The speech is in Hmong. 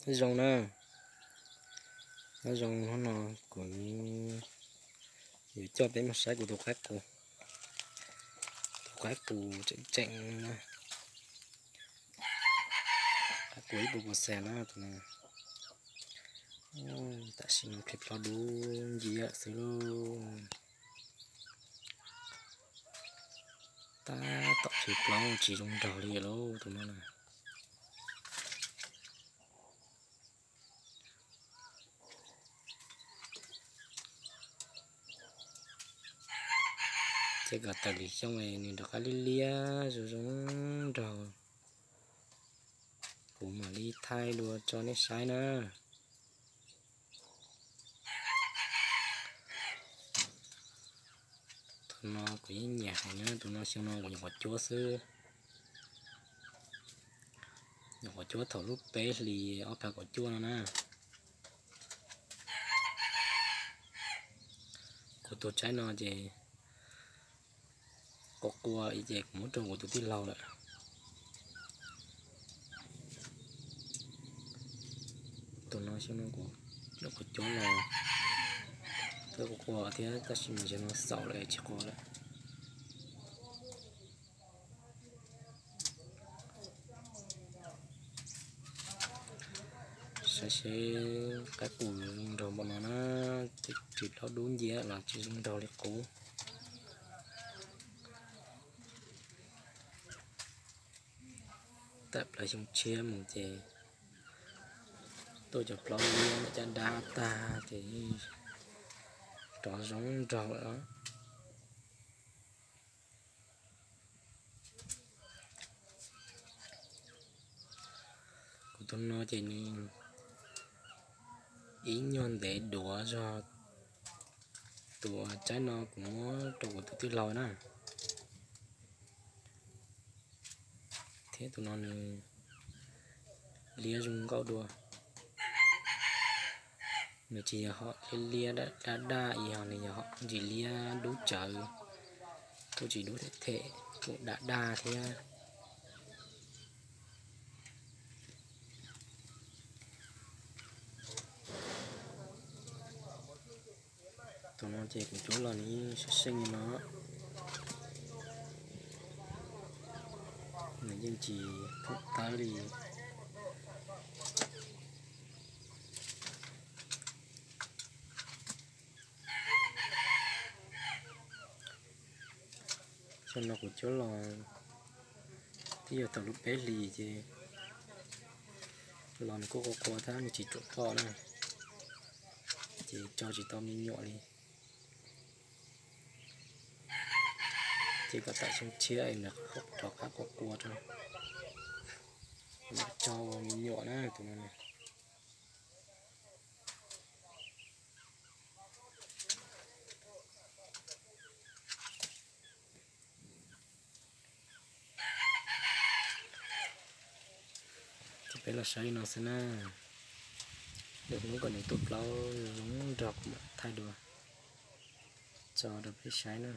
Nyob zoo na, nyob zoo, hnub no kuv yuav coj peb mus saib kuv tus qaib qus, tus qaib qus tseem tseem na, qaib qus ib puas puas xees na tus no. Tam sim no qhib plaub dub nciab xwb lauj. Tab tom qhib plaub tsis zoo nraug li lauj tus no na. Ces kom tawm lwm xyoo nws rov qab liab liab zoo zoo nraug, kuv mam li thaij dua tso nej saib na. Tus no kuv yeej nyiam heev na, tus no xyoo no kuv nyuam qhuav cuab xwb. Nyuam qhuav cuab thaum lub peb hlis ob phav kaum cuaj no na. Kuv tus tsaib no ces qua qua ces kuv muab rau kuv tus tij laug lawm. Tus no xyoo no kuv, kuv cuab los twb qua qua thiab tab sis mas xyoo no xaus lawm tsis qua lawm. Saib seb qaib qus zoo nraug npaum no na, ris plaub dub nciab los tsis zoo nraug li qub. Tawm plaws xyoo tshiab mus ces tuaj cov plaub liab caj dab tag ces rov zoo nraug lawm. Kuv tus no ces nws ib nyuag ntev duav zog tus tsaib no kuv muab rau kuv tus tij laug na. Thiab tus no nws liab zoo nkauj dua. Nws tsis yog hom liab liab daj daj, yog nws yog hom ntsis liab dub tsawv, kuj tsis dub them them, kuj daj daj thiab. Tus no ces kuv cuab los nws yeej seej seej li no, nws yeej tsis phoom tawb li. Xyoo no kuv cuab los twb yog thaum lub peb hlis ces los nws kuj qua qua thiab nws tsis ruam roj na, ces tso tsis tau me nyuam li. Ces kom tawm xyoo tshiab nws rov qab qua qua rau, mam tso ua me nyuam na tus no. Ces peb los saib li no xwb na, lwm hnub kom nws tuaj plaub zoo nraug kuv mam thaij dua tso rau peb saib na.